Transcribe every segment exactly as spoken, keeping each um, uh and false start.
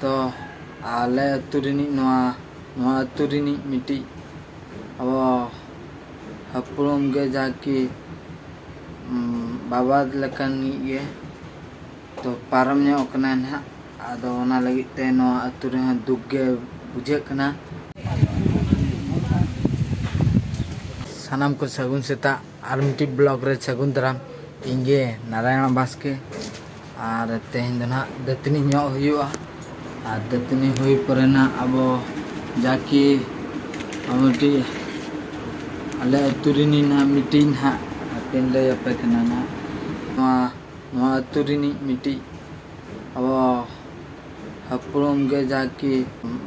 ᱛᱚ ᱟᱞᱮ ᱟᱹᱛᱩ ᱨᱤᱱᱤᱡ ᱱᱚᱣᱟ, ᱱᱚᱣᱟ ᱟᱹᱛᱩ ᱨᱤᱱᱤᱡ ᱢᱤᱫᱴᱤᱡ ᱟᱵᱚ ᱦᱟᱯᱲᱟᱢ ᱜᱮ ᱡᱟᱦᱟᱸ ᱠᱤ, ᱩᱢ, ᱵᱟᱵᱟ ᱞᱮᱠᱟᱱᱤᱡ ᱜᱮ, ᱛᱚ ᱯᱟᱨᱚᱢ ᱧᱚᱜ ᱠᱟᱱᱟᱭ ᱱᱟᱦᱟᱜ᱾ ᱟᱫᱚ ᱚᱱᱟ ᱞᱟᱹᱜᱤᱫ ᱛᱮ ᱱᱚᱣᱟ ᱟᱹᱛᱩ ᱨᱮᱦᱚᱸ ᱫᱩᱠ ᱜᱮ ᱵᱩᱡᱷᱟᱹᱜ ᱠᱟᱱᱟ᱾ ᱥᱟᱱᱟᱢ ᱠᱚ ᱥᱟᱹᱜᱩᱱ ᱥᱮᱛᱟᱜ, ᱟᱨ ᱢᱤᱫᱴᱤᱡ ᱵᱞᱚᱜ ᱨᱮ ᱥᱟᱹᱜᱩᱱ ᱫᱟᱨᱟᱢ᱾ ᱤᱧ ᱜᱮ ᱱᱟᱨᱟᱭᱚᱱ ᱵᱟᱥᱠᱮ᱾ ᱟᱨ ᱛᱮᱦᱮᱧ ᱫᱚ ᱱᱟᱦᱟᱜ ᱫᱟᱹᱛᱟᱹᱱᱤ ᱧᱚᱜ ᱦᱩᱭᱩᱜᱼᱟ᱾ ᱟᱨ ᱫᱟᱹᱛᱟᱹᱱᱤ ᱦᱩᱭ ᱯᱚᱨᱮ ᱱᱟᱦᱟᱜ ᱟᱵᱚ ᱡᱟᱠᱤ ᱢᱤᱫᱴᱤᱡ ᱟᱞᱮ ᱟᱹᱛᱩ ᱨᱤᱱᱤᱡ ᱱᱟᱦᱟᱜ ᱢᱤᱫᱴᱤᱡ ᱱᱟᱦᱟᱜ ᱦᱟᱯᱮᱧ ᱞᱟᱹᱭ ᱟᱯᱮ ᱠᱟᱱᱟ ᱱᱟᱦᱟᱜ᱾ ᱱᱚᱣᱟ, ᱱᱚᱣᱟ ᱟᱹᱛᱩ ᱨᱤᱱᱤᱡ ᱢᱤᱫᱴᱤᱡ ᱟᱵᱚ ᱦᱟᱯᱲᱟᱢ ᱜᱮ ᱡᱟᱠᱤ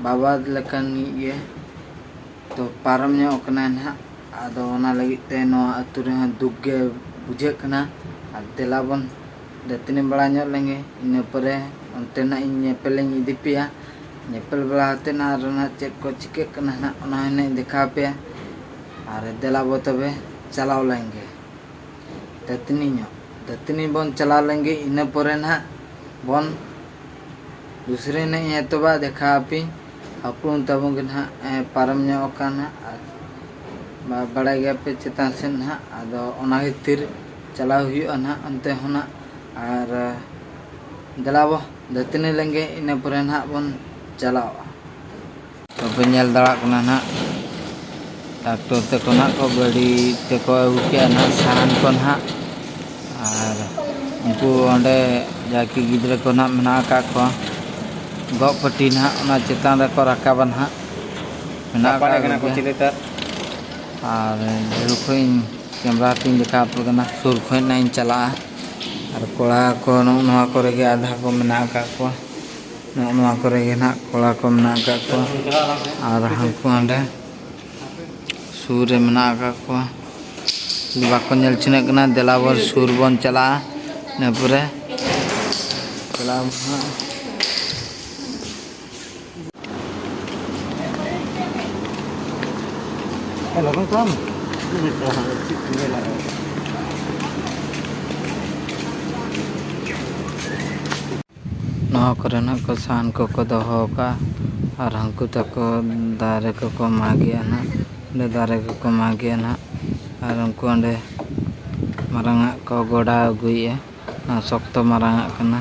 ᱵᱟᱵᱟ ᱞᱮᱠᱟᱱᱤᱡ ᱜᱮ, ᱛᱚ ᱯᱟᱨᱚᱢ ᱧᱚᱜ ᱠᱟᱱᱟᱭ ᱱᱟᱦᱟᱜ᱾ ᱟᱫᱚ ᱚᱱᱟ ᱞᱟᱹᱜᱤᱫ ᱛᱮ ᱱᱚᱣᱟ ᱟᱹᱛᱩ ᱨᱮᱦᱚᱸ ᱫᱩᱠ ᱜᱮ ᱵᱩᱡᱷᱟᱹᱜ ᱠᱟᱱᱟ᱾ ᱟᱨ ᱫᱮᱞᱟ ᱵᱚᱱ ᱫᱟᱹᱛᱟᱹᱱᱤ ᱵᱟᱲᱟ ᱧᱚᱜ ᱞᱮᱱᱜᱮ, ᱤᱱᱟᱹ ᱯᱚᱨᱮ ᱚᱱᱛᱮ ᱱᱟᱜ ᱤᱧ ᱧᱮᱯᱮᱞᱤᱧ ᱤᱫᱤ ᱯᱮᱭᱟ᱾ ᱧᱮᱯᱮᱞ ᱵᱟᱲᱟ ᱠᱟᱛᱮ ᱟᱨ ᱱᱟᱦᱟᱜ ᱪᱮᱫ ᱠᱚ ᱪᱤᱠᱟᱹᱜ ᱠᱟᱱᱟ ᱱᱟᱦᱟᱜ, ᱚᱱᱟ ᱦᱚᱸ ᱱᱟᱦᱟᱜ ᱤᱧ ᱫᱮᱠᱷᱟᱣ ᱯᱮᱭᱟ᱾ ᱟᱨ ᱫᱮᱞᱟ ᱵᱚ ᱛᱚᱵᱮ ᱪᱟᱞᱟᱣ ᱞᱮᱱᱜᱮ ᱫᱟᱹᱛᱟᱹᱱᱤ ᱧᱚᱜ᱾ ᱫᱟᱹᱛᱟᱹᱱᱤ ᱵᱚᱱ ᱪᱟᱞᱟᱣ ᱞᱮᱱᱜᱮ, ᱤᱱᱟᱹ ᱯᱚᱨᱮ ᱱᱟᱦᱟᱜ ᱵᱚᱱ ᱫᱩᱥᱨᱟᱹ ᱱᱟᱦᱟᱜ ᱤᱧ ᱮᱛᱚᱦᱚᱵᱟ ᱫᱮᱠᱷᱟᱣ ᱟᱯᱮ᱾ ᱦᱟᱯᱲᱟᱢ ᱛᱟᱵᱚᱱ ᱜᱮ ᱱᱟᱦᱟᱜ, ᱮ, ᱯᱟᱨᱚᱢ ᱧᱚᱜ ᱟᱠᱟᱱ ᱱᱟᱦᱟᱜ ᱟᱨ ᱵᱟ-, ᱵᱟᱲᱟᱭ ᱜᱮᱭᱟᱯᱮ ᱪᱮᱛᱟᱱ ᱥᱮᱫ ᱱᱟᱦᱟᱜ᱾ ᱟᱫᱚ ᱚᱱᱟ ᱠᱷᱟᱹᱛᱤᱨ ᱪᱟᱞᱟᱣ ᱦᱩᱭᱩᱜᱼᱟ ᱱᱟᱦᱟᱜ ᱚᱱᱛᱮ ᱦᱚᱸ ᱱᱟᱦᱟᱜ᱾ ᱟᱨ, ᱮ, ᱫᱮᱞᱟ ᱵᱚ ᱫᱟᱹᱛᱟᱹᱱᱤ ᱞᱮᱱᱜᱮ, ᱤᱱᱟᱹ ᱯᱚᱨᱮ ᱱᱟᱦᱟᱜ ᱵᱚᱱ ᱪᱟᱞᱟᱣᱼᱟ᱾ ᱛᱚᱵᱮ ᱧᱮᱞ ᱫᱟᱲᱮᱭᱟᱜ ᱠᱟᱱᱟ ᱱᱟᱦᱟᱜ, ᱴᱨᱟᱠᱴᱚᱨ ᱛᱮᱠᱚ ᱱᱟᱦᱟᱜ ᱠᱚ ᱜᱟᱹᱰᱤ ᱛᱮᱠᱚ ᱟᱹᱜᱩ ᱠᱮᱜᱼᱟ ᱱᱟᱦᱟᱜ ᱥᱟᱦᱟᱱ ᱠᱚ ᱱᱟᱦᱟᱜ᱾ ᱟᱨ ᱩᱱᱠᱩ ᱚᱸᱰᱮ ᱡᱟᱦᱟᱸ ᱠᱤ ᱜᱤᱫᱽᱨᱟᱹ ᱠᱚ ᱱᱟᱦᱟᱜ ᱢᱮᱱᱟᱜ ᱟᱠᱟᱫ ᱠᱚᱣᱟ, ᱜᱚᱜ ᱯᱟᱹᱴᱤ ᱱᱟᱦᱟᱜ ᱚᱱᱟ ᱪᱮᱛᱟᱱ ᱨᱮᱠᱚ ᱨᱟᱠᱟᱵᱟ ᱱᱟᱦᱟᱜ᱾ ᱢᱮᱱᱟᱜ ᱟᱠᱟᱫ ᱠᱚᱜᱮᱭᱟ᱾ ᱟᱨ ᱡᱷᱟᱹᱞ ᱠᱷᱚᱱ ᱤᱧ ᱠᱮᱢᱨᱟ ᱛᱤᱧ ᱫᱮᱠᱷᱟᱣ ᱟᱯᱮ ᱠᱟᱱᱟ, ᱥᱩᱨ ᱠᱷᱚᱱ ᱱᱟᱦᱟᱜ ᱤᱧ ᱪᱟᱞᱟᱜᱼᱟ᱾ ᱟᱨ ᱠᱚᱲᱟ ᱠᱚ ᱱᱚᱜᱼᱚ ᱱᱚᱣᱟ ᱠᱚᱨᱮ ᱜᱮ ᱟᱫᱷᱟ ᱠᱚ ᱢᱮᱱᱟᱜ ᱟᱠᱟᱫ ᱠᱚᱣᱟ, ᱱᱚᱜᱼᱚ ᱱᱚᱣᱟ ᱠᱚᱨᱮ ᱜᱮ ᱱᱟᱦᱟᱜ ᱠᱚᱲᱟ ᱠᱚ ᱢᱮᱱᱟᱜ ᱟᱠᱟᱫ ᱠᱚᱣᱟ᱾ ᱟᱨ ᱦᱟᱱᱠᱩ ᱦᱟᱸᱰᱮ ᱥᱩᱨ ᱨᱮ ᱢᱮᱱᱟᱜ ᱟᱠᱟᱫ ᱠᱚᱣᱟ᱾ ᱵᱟᱠᱚ ᱧᱮᱞ ᱪᱤᱱᱦᱟᱹᱜ ᱠᱟᱱᱟ᱾ ᱫᱮᱞᱟ ᱵᱚᱱ ᱥᱩᱨ ᱵᱚᱱ ᱪᱟᱞᱟᱜᱼᱟ᱾ ᱤᱱᱟᱹ ᱯᱚᱨᱮ ᱪᱟᱞᱟᱣ ᱟᱵᱚᱱ ᱦᱟᱸᱜ᱾ ᱞᱚᱜᱚᱱ ᱛᱟᱢ᱾ ᱱᱚᱣᱟ ᱱᱚᱣᱟ ᱠᱚᱨᱮ ᱱᱟᱜ ᱠᱚ ᱥᱟᱦᱟᱱ ᱠᱚᱠᱚ ᱫᱚᱦᱚ ᱟᱠᱟᱫᱼᱟ᱾ ᱟᱨ ᱦᱟᱹᱱᱠᱩ ᱛᱟᱠᱚ ᱫᱟᱨᱮ ᱠᱚᱠᱚ ᱢᱟᱜᱮᱜᱼᱟ ᱱᱟᱜ, ᱚᱸᱰᱮ ᱫᱟᱨᱮ ᱠᱚᱠᱚ ᱢᱟᱜᱮᱜᱼᱟ ᱱᱟᱜ᱾ ᱟᱨ ᱩᱱᱠᱩ ᱚᱸᱰᱮ ᱢᱟᱨᱟᱝ ᱟᱜ ᱠᱚ ᱜᱚᱰᱟ ᱟᱹᱜᱩᱭᱮᱫᱼᱟ, ᱚᱱᱟ ᱥᱚᱠᱛᱚ ᱢᱟᱨᱟᱝ ᱟᱜ ᱠᱟᱱᱟ᱾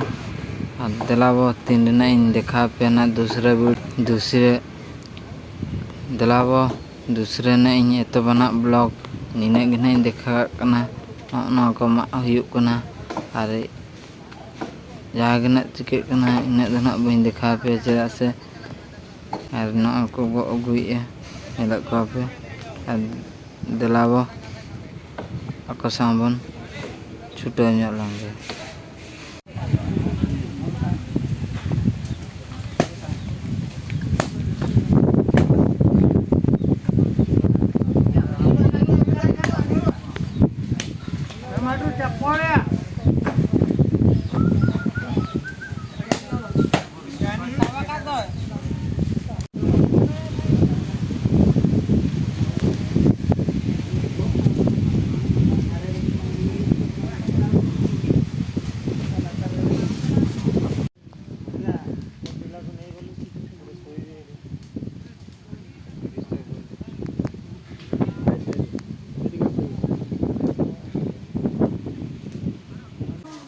ᱟᱨ ᱫᱮᱞᱟ ᱵᱚ, ᱛᱤᱱ ᱨᱮᱱᱟᱜ ᱤᱧ ᱫᱮᱠᱷᱟᱣ ᱟᱯᱮᱭᱟ ᱱᱟᱜ ᱫᱩᱥᱨᱟᱹ ᱵᱤ-, ᱫᱩᱥᱨᱟᱹ, ᱫᱮᱞᱟ ᱵᱚ, ᱫᱩᱥᱨᱟᱹ ᱨᱮᱱᱟᱜ ᱤᱧ ᱮᱛᱚᱦᱚᱵᱟ ᱱᱟᱜ vlog᱾ ᱱᱤᱱᱟᱹᱜ ᱜᱮ ᱱᱟᱜ ᱤᱧ ᱫᱮᱠᱷᱟᱣ ᱠᱟᱜ ᱠᱟᱱᱟ᱾ ᱱᱚᱜᱼᱚ ᱱᱚᱣᱟ ᱠᱚ ᱢᱟᱜ ᱦᱩᱭᱩᱜ ᱠᱟᱱᱟ᱾ ᱟᱨ ᱡᱟᱦᱟᱸ ᱜᱮ ᱱᱟᱜ ᱪᱤᱠᱟᱹᱜ ᱠᱟᱱᱟ, ᱤᱱᱟᱹᱜ ᱫᱚ ᱱᱟᱜ ᱵᱟᱹᱧ ᱫᱮᱠᱷᱟᱣ ᱟᱯᱮᱭᱟ, ᱪᱮᱫᱟᱜ ᱥᱮ ᱟᱨ ᱱᱚᱜᱼᱚᱭ ᱠᱚ ᱜᱚᱜ ᱟᱹᱜᱩᱭᱮᱫᱼᱟ, ᱧᱮᱞᱮᱫ ᱠᱚᱣᱟ ᱯᱮ᱾ ᱟᱨ ᱫᱮᱞᱟ ᱵᱚ, ᱟᱠᱚ ᱥᱟᱶ ᱵᱚᱱ ᱪᱷᱩᱴᱟᱹᱣ ᱧᱚᱜ ᱞᱮᱱ ᱜᱮ᱾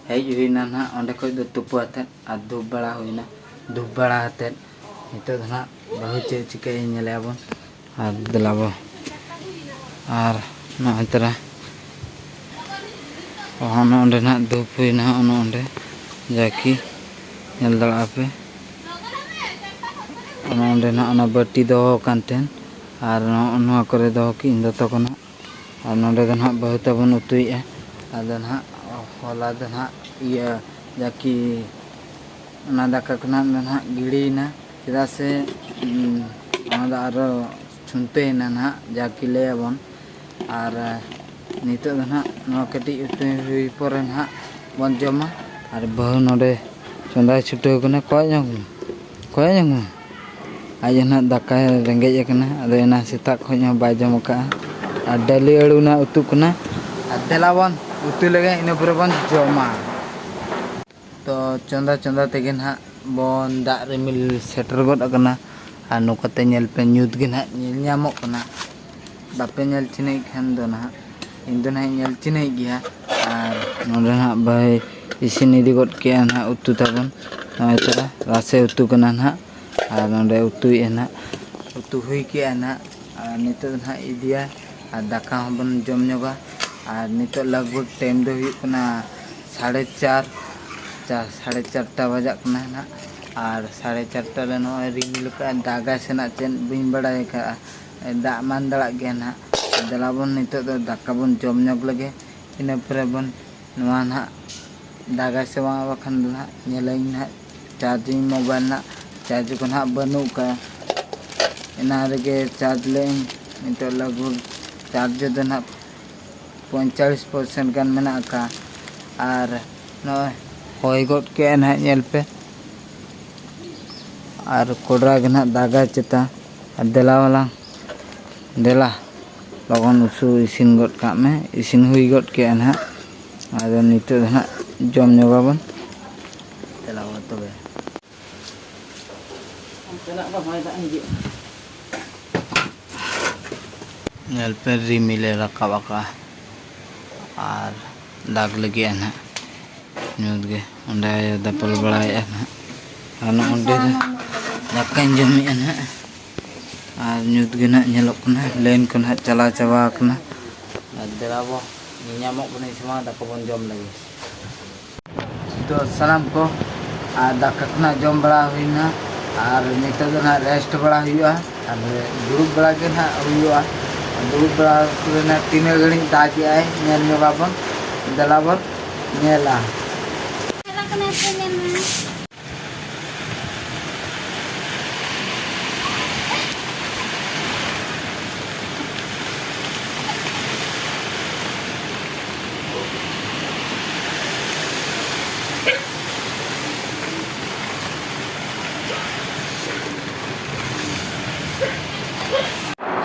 ᱦᱮᱡ ᱦᱩᱭᱱᱟ ᱱᱟᱦᱟᱜ ᱚᱸᱰᱮ ᱠᱷᱚᱡ ᱫᱚ ᱛᱩᱯᱩ ᱟᱛᱮᱫ ᱟᱨ ᱫᱷᱩᱯ ᱵᱟᱲᱟ ᱦᱩᱭᱱᱟ᱾ ᱫᱷᱩᱯ ᱵᱟᱲᱟ ᱟᱛᱮᱫ ᱱᱤᱛᱚᱜ ᱫᱚ ᱱᱟᱦᱟᱜ ᱵᱟᱹᱦᱩ ᱪᱮᱫ ᱪᱤᱠᱟᱹᱭᱟ ᱧᱮᱞᱮᱭᱟ ᱵᱚᱱ᱾ ᱟᱨ ᱫᱮᱞᱟ ᱵᱚ, ᱟᱨ ᱱᱚᱜᱼᱚᱭ ᱛᱚᱨᱟ ᱚᱱᱮ ᱚᱸᱰᱮ ᱱᱟᱦᱟᱜ ᱫᱷᱩᱯ ᱦᱩᱭᱱᱟ, ᱚᱱᱮ ᱚᱸᱰᱮ ᱡᱟᱠᱤ ᱧᱮᱞ ᱫᱟᱲᱮᱭᱟᱜᱼᱟ ᱯᱮ᱾ ᱚᱱᱮ ᱚᱸᱰᱮ ᱱᱟᱦᱟᱜ ᱚᱱᱟ ᱵᱟᱹᱴᱤ ᱫᱚᱦᱚ ᱟᱠᱟᱱ ᱴᱷᱮᱱ, ᱟᱨ ᱱᱚᱜᱼᱚ ᱱᱚᱣᱟ ᱠᱚᱨᱮ ᱫᱚᱦᱚ ᱠᱮᱫ ᱤᱧ ᱫᱚᱛᱚ ᱠᱚ ᱱᱟᱦᱟᱜ᱾ ᱟᱨ ᱱᱚᱸᱰᱮ ᱫᱚ ᱱᱟᱦᱟᱜ ᱵᱟᱹᱦᱩ ᱛᱟᱵᱚᱱ ᱩᱛᱩᱭᱮᱫᱼᱟ᱾ ᱟᱫᱚ ᱱᱟᱦᱟᱜ ᱦᱚᱞᱟ ᱫᱚ ᱱᱟᱦᱟᱜ ᱤᱭᱟᱹ ᱡᱟᱠᱤ ᱚᱱᱟ ᱫᱟᱠᱟ ᱠᱚ ᱱᱟᱦᱟᱜ ᱫᱚ ᱱᱟᱦᱟᱜ ᱜᱤᱲᱤᱭᱮᱱᱟ, ᱪᱮᱫᱟᱜ ᱥᱮ, ᱩᱸ, ᱚᱱᱟ ᱫᱚ ᱟᱨᱚ ᱪᱷᱩᱱᱛᱟᱹᱭᱮᱱᱟ ᱱᱟᱦᱟᱜ, ᱡᱟᱠᱤ ᱞᱟᱹᱭᱟᱵᱚᱱ᱾ ᱟᱨ, ᱮ, ᱱᱤᱛᱚᱜ ᱫᱚ ᱱᱟᱦᱟᱜ ᱱᱚᱣᱟ ᱠᱟᱹᱴᱤᱡ ᱩᱛᱩ ᱦᱩᱭ ᱯᱚᱨᱮ ᱱᱟᱦᱟᱜ ᱵᱚᱱ ᱡᱚᱢᱟ᱾ ᱟᱨ ᱵᱟᱹᱦᱩ ᱱᱚᱰᱮ ᱪᱚᱸᱫᱟᱭ ᱪᱷᱩᱴᱟᱹᱣ ᱠᱟᱱᱟ, ᱠᱚᱭᱚᱜ ᱧᱚᱜ ᱢᱮ, ᱠᱚᱭᱚᱜ ᱧᱚᱜ ᱢᱮ᱾ ᱟᱡ ᱦᱚᱸ ᱱᱟᱦᱟᱜ ᱫᱟᱠᱟᱭ ᱨᱮᱸᱜᱮᱡ ᱟᱠᱟᱱᱟ, ᱟᱫᱚ ᱮᱱᱟᱝ ᱥᱮᱛᱟᱜ ᱠᱷᱚᱱ ᱦᱚᱸ ᱵᱟᱭ ᱡᱚᱢ ᱟᱠᱟᱫᱼᱟ᱾ ᱟᱨ ᱰᱟᱹᱞᱤ ᱟᱹᱲᱩ ᱱᱟᱦᱟᱜ ᱩᱛᱩᱜ ᱠᱟᱱᱟ᱾ ᱟᱨ ᱫᱮᱞᱟ ᱵᱚᱱ ᱩᱛᱩ ᱞᱮᱜᱮ, ᱤᱱᱟᱹ ᱯᱚᱨᱮ ᱵᱚᱱ ᱡᱚᱢᱟ᱾ ᱛᱚ ᱪᱚᱸᱫᱟ ᱪᱚᱸᱫᱟ ᱛᱮᱜᱮ ᱱᱟᱦᱟᱜ ᱵᱚᱱ ᱫᱟᱜ ᱨᱤᱢᱤᱞ ᱥᱮᱴᱮᱨ ᱜᱚᱫ ᱟᱠᱟᱱᱟ᱾ ᱟᱨ ᱱᱚᱝᱠᱟᱛᱮ ᱧᱮᱞ ᱯᱮ, ᱧᱩᱛ ᱜᱮ ᱱᱟᱦᱟᱜ ᱧᱮᱞ ᱧᱟᱢᱚᱜ ᱠᱟᱱᱟ᱾ ᱵᱟᱯᱮ ᱧᱮᱞ ᱴᱷᱤᱠᱟᱹᱭᱮᱫ ᱠᱷᱟᱱ ᱫᱚ ᱱᱟᱦᱟᱜ, ᱤᱧ ᱫᱚ ᱱᱟᱦᱟᱜ ᱤᱧ ᱧᱮᱞ ᱴᱷᱤᱠᱟᱹᱭᱮᱫ ᱜᱮᱭᱟ᱾ ᱟᱨ ᱱᱚᱸᱰᱮ ᱱᱟᱦᱟᱜ ᱵᱷᱟᱭ ᱤᱥᱤᱱ ᱤᱫᱤ ᱜᱚᱫ ᱠᱮᱜᱼᱟ ᱱᱟᱦᱟᱜ ᱩᱛᱩ ᱛᱟᱵᱚᱱ᱾ ᱱᱚᱜᱼᱚᱭ ᱛᱚᱨᱟ ᱨᱟᱥᱮ ᱩᱛᱩ ᱠᱟᱱᱟ ᱱᱟᱦᱟᱜ᱾ ᱟᱨ ᱱᱚᱸᱰᱮ ᱩᱛᱩᱭᱮᱫᱼᱟ ᱱᱟᱦᱟᱜ, ᱩᱛᱩ ᱦᱩᱭ ᱠᱮᱜᱼᱟ ᱱᱟᱦᱟᱜ᱾ ᱟᱨ ᱱᱤᱛᱚᱜ ᱫᱚ ᱱᱟᱦᱟᱜ ᱤᱫᱤᱭᱟ ᱟᱨ ᱫᱟᱠᱟ ᱦᱚᱸᱵᱚᱱ ᱡᱚᱢ ᱧᱚᱜᱟ᱾ ᱟᱨ ᱱᱤᱛᱚᱜ ᱞᱟᱜᱽ ᱵᱷᱟᱜᱽ ᱴᱟᱭᱤᱢ ᱫᱚ ᱦᱩᱭᱩᱜ ᱠᱟᱱᱟ ᱥᱟᱲᱮ ᱪᱟᱨ, ᱪᱟᱨ, ᱥᱟᱲᱮ ᱪᱟᱨᱴᱟ ᱵᱟᱡᱟᱜ ᱠᱟᱱᱟ ᱱᱟᱦᱟᱜ᱾ ᱟᱨ ᱥᱟᱲᱮ ᱪᱟᱨᱴᱟ ᱨᱮ ᱱᱚᱜᱼᱚᱭ ᱨᱤᱢᱤᱞ ᱠᱟᱜᱼᱟ, ᱫᱟᱜᱟᱭ ᱥᱮ ᱱᱟᱜ ᱪᱮᱫ ᱵᱟᱹᱧ ᱵᱟᱲᱟᱭ ᱟᱠᱟᱫᱼᱟ᱾ ᱫᱟᱜ ᱢᱟᱱ ᱫᱟᱲᱟᱜ ᱜᱮᱭᱟ ᱱᱟᱦᱟᱜ᱾ ᱫᱮᱞᱟ ᱵᱚᱱ ᱱᱤᱛᱚᱜ ᱫᱚ ᱫᱟᱠᱟ ᱵᱚᱱ ᱡᱚᱢ ᱧᱚᱜ ᱞᱮᱜᱮ, ᱤᱱᱟᱹ ᱯᱚᱨᱮ ᱵᱚᱱ ᱱᱚᱣᱟ ᱱᱟᱦᱟᱜ ᱫᱟᱜᱟᱭ ᱥᱮ ᱵᱟᱝ, ᱵᱟᱠᱷᱟᱱ ᱫᱚ ᱱᱟᱦᱟᱜ ᱧᱮᱞᱟᱹᱧ ᱱᱟᱦᱟᱜ ᱪᱟᱨᱡᱤᱝ ᱢᱳᱵᱟᱭᱤᱞ ᱱᱟᱦᱟᱜ ᱪᱟᱨᱡᱽ ᱠᱚ ᱱᱟᱦᱟᱜ ᱵᱟᱹᱱᱩᱜ ᱟᱠᱟᱫᱼᱟ᱾ ᱮᱱᱟᱝ ᱨᱮᱜᱮ ᱪᱟᱨᱡᱽ ᱞᱮᱫᱟᱹᱧ, ᱱᱤᱛᱚᱜ ᱞᱟᱜᱽ ᱵᱷᱟᱜᱽ ᱪᱟᱨᱡᱽ ᱫᱚ ᱱᱟᱦᱟᱜ ᱯᱚᱸᱭᱛᱟᱞᱤᱥ ᱯᱟᱨᱥᱮᱱᱴ ᱜᱟᱱ ᱢᱮᱱᱟᱜ ᱟᱠᱟᱫᱼᱟ᱾ ᱟᱨ ᱱᱚᱜᱼᱚᱭ ᱦᱚᱭ ᱜᱚᱫ ᱠᱮᱜᱼᱟᱭ ᱱᱟᱦᱟᱜ, ᱧᱮᱞ ᱯᱮ᱾ ᱟᱨ ᱠᱚᱰᱨᱟ ᱜᱮ ᱱᱟᱦᱟᱜ ᱫᱟᱜᱟᱭ ᱪᱮᱛᱟ᱾ ᱟᱨ ᱫᱮᱞᱟ ᱣᱟᱞᱟᱝ, ᱫᱮᱞᱟ, ᱞᱚᱜᱚᱱ ᱩᱛᱩ ᱤᱥᱤᱱ ᱜᱚᱫ ᱠᱟᱜ ᱢᱮ᱾ ᱤᱥᱤᱱ ᱦᱩᱭ ᱜᱚᱫ ᱠᱮᱜᱼᱟ ᱱᱟᱦᱟᱜ᱾ ᱟᱫᱚ ᱱᱤᱛᱚᱜ ᱫᱚ ᱱᱟᱦᱟᱜ ᱡᱚᱢ ᱧᱚᱜᱟᱵᱚᱱ᱾ ᱫᱮᱞᱟ ᱵᱚᱱ ᱛᱚᱵᱮ᱾ ᱚᱱᱛᱮᱱᱟᱜ ᱫᱚ ᱦᱚᱭ ᱫᱟᱜ ᱦᱤᱡᱩᱜ᱾ ᱧᱮᱞ ᱯᱮ, ᱨᱤᱢᱤᱞᱮ ᱨᱟᱠᱟᱵ ᱟᱠᱟᱫᱼᱟ ᱟᱨ ᱫᱟᱜᱽ ᱞᱟᱹᱜᱤᱫᱼᱟ ᱱᱟᱦᱟᱜ᱾ ᱧᱩᱛ ᱜᱮ ᱚᱸᱰᱮ ᱟᱭᱳ ᱫᱟᱯᱟᱞ ᱵᱟᱲᱟᱭᱮᱫᱼᱟ ᱱᱟᱦᱟᱜ᱾ ᱟᱨ ᱱᱚᱜᱼᱚᱸᱰᱮ ᱫᱚ ᱫᱟᱠᱟᱧ ᱡᱚᱢᱮᱫᱼᱟ ᱱᱟᱦᱟᱜ᱾ ᱟᱨ ᱧᱩᱛ ᱜᱮ ᱱᱟᱦᱟᱜ ᱧᱮᱞᱚᱜ ᱠᱟᱱᱟ, ᱞᱟᱭᱤᱱ ᱠᱚ ᱱᱟᱦᱟᱜ ᱪᱟᱞᱟᱣ ᱪᱟᱵᱟ ᱟᱠᱟᱱᱟ᱾ ᱟᱨ ᱫᱮᱞᱟ ᱵᱚ ᱧᱮᱧᱟᱢᱚᱜ ᱠᱟᱱᱟ ᱥᱮ ᱵᱟᱝ, ᱫᱟᱠᱟ ᱵᱚᱱ ᱡᱚᱢ ᱞᱟᱹᱜᱤᱫ᱾ ᱛᱚ ᱥᱟᱱᱟᱢ ᱠᱚ, ᱟᱨ ᱫᱟᱠᱟ ᱠᱚ ᱱᱟᱦᱟᱜ ᱡᱚᱢ ᱵᱟᱲᱟ ᱦᱩᱭᱱᱟ᱾ ᱟᱨ ᱱᱤᱛᱚᱜ ᱫᱚ ᱱᱟᱦᱟᱜ ᱨᱮᱥᱴ ᱵᱟᱲᱟ ᱦᱩᱭᱩᱜᱼᱟ᱾ ᱟᱨ ᱫᱩᱲᱩᱵ ᱵᱟᱲᱟ ᱜᱮ ᱱᱟᱦᱟᱜ ᱦᱩᱭᱩᱜᱼᱟ᱾ ᱫᱩᱲᱩᱵ ᱵᱟᱲᱟ ᱯᱚᱨᱮ ᱱᱟᱦᱟᱜ ᱛᱤᱱᱟᱹᱜ ᱜᱷᱟᱹᱲᱤᱡ ᱫᱟᱜᱮᱜᱼᱟᱭ, ᱧᱮᱞ ᱧᱚᱜᱟᱵᱚᱱ, ᱫᱮᱞᱟ ᱵᱚᱱ ᱧᱮᱞᱟ᱾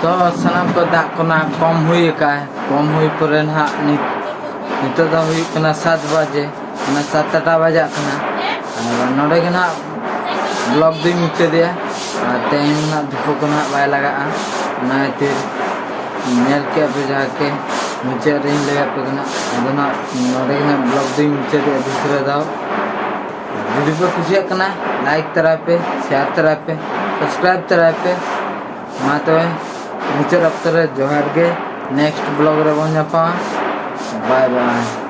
ᱛᱚ ᱥᱟᱱᱟᱢ ᱠᱚ, ᱫᱟᱜ ᱠᱚ ᱱᱟᱦᱟᱜ ᱠᱚᱢ ᱦᱩᱭ ᱟᱠᱟᱱ᱾ ᱠᱚᱢ ᱦᱩᱭ ᱯᱚᱨᱮ ᱱᱟᱦᱟᱜ ᱱᱤᱛ-, ᱱᱤᱛᱚᱜ ᱫᱚ ᱦᱩᱭᱩᱜ ᱠᱟᱱᱟ ᱥᱟᱛ ᱵᱟᱡᱮ᱾ ᱚᱱᱟ ᱥᱟᱛᱴᱟ ᱵᱟᱡᱟᱜ ᱠᱟᱱᱟ᱾ ᱟᱨ ᱱᱚᱰᱮ ᱜᱮ ᱱᱟᱦᱟᱜ ᱵᱞᱚᱜ ᱫᱚᱧ ᱢᱩᱪᱟᱹᱫᱮᱜᱼᱟ᱾ ᱟᱨ ᱛᱮᱦᱮᱧ ᱱᱟᱦᱟᱜ ᱫᱷᱩᱯᱟᱹ ᱠᱚ ᱱᱟᱦᱟᱜ ᱵᱟᱭ ᱞᱟᱜᱟᱜᱼᱟ, ᱚᱱᱟ ᱠᱷᱟᱹᱛᱤᱨ ᱧᱮᱞ ᱠᱮᱜᱼᱟ ᱯᱮ ᱡᱟᱦᱟᱸ ᱠᱮ ᱢᱩᱪᱟᱹᱫ ᱨᱮᱧ ᱞᱟᱹᱭᱟᱫ ᱯᱮ ᱠᱟᱱᱟ᱾ ᱟᱫᱚ ᱱᱟᱦᱟᱜ ᱱᱚᱰᱮ ᱜᱮ ᱱᱟᱦᱟᱜ ᱵᱞᱚᱜ ᱫᱚᱧ ᱢᱩᱪᱟᱹᱫᱮᱜᱼᱟ ᱫᱚᱥᱨᱟ ᱫᱷᱟᱣ᱾ ᱡᱩᱫᱤ ᱯᱮ ᱠᱩᱥᱤᱭᱟᱜ ᱠᱟᱱᱟ, ᱞᱟᱭᱤᱠ ᱛᱟᱨᱟᱭ ᱯᱮ, ᱥᱮᱭᱟᱨ ᱛᱟᱨᱟᱭ ᱯᱮ, ᱥᱟᱵᱥᱠᱨᱟᱭᱤᱵ ᱛᱟᱨᱟᱭ ᱯᱮ᱾ ᱢᱟ ᱛᱚᱵᱮ ᱢᱩᱪᱟᱹᱫ ᱚᱠᱛᱚ ᱨᱮ ᱡᱚᱦᱟᱨ ᱜᱮ᱾ ᱱᱮᱠᱥᱴ ᱵᱞᱚᱜ ᱨᱮᱵᱚᱱ ᱧᱟᱯᱟᱢᱟ᱾ ᱵᱟᱭ ᱵᱟᱭ᱾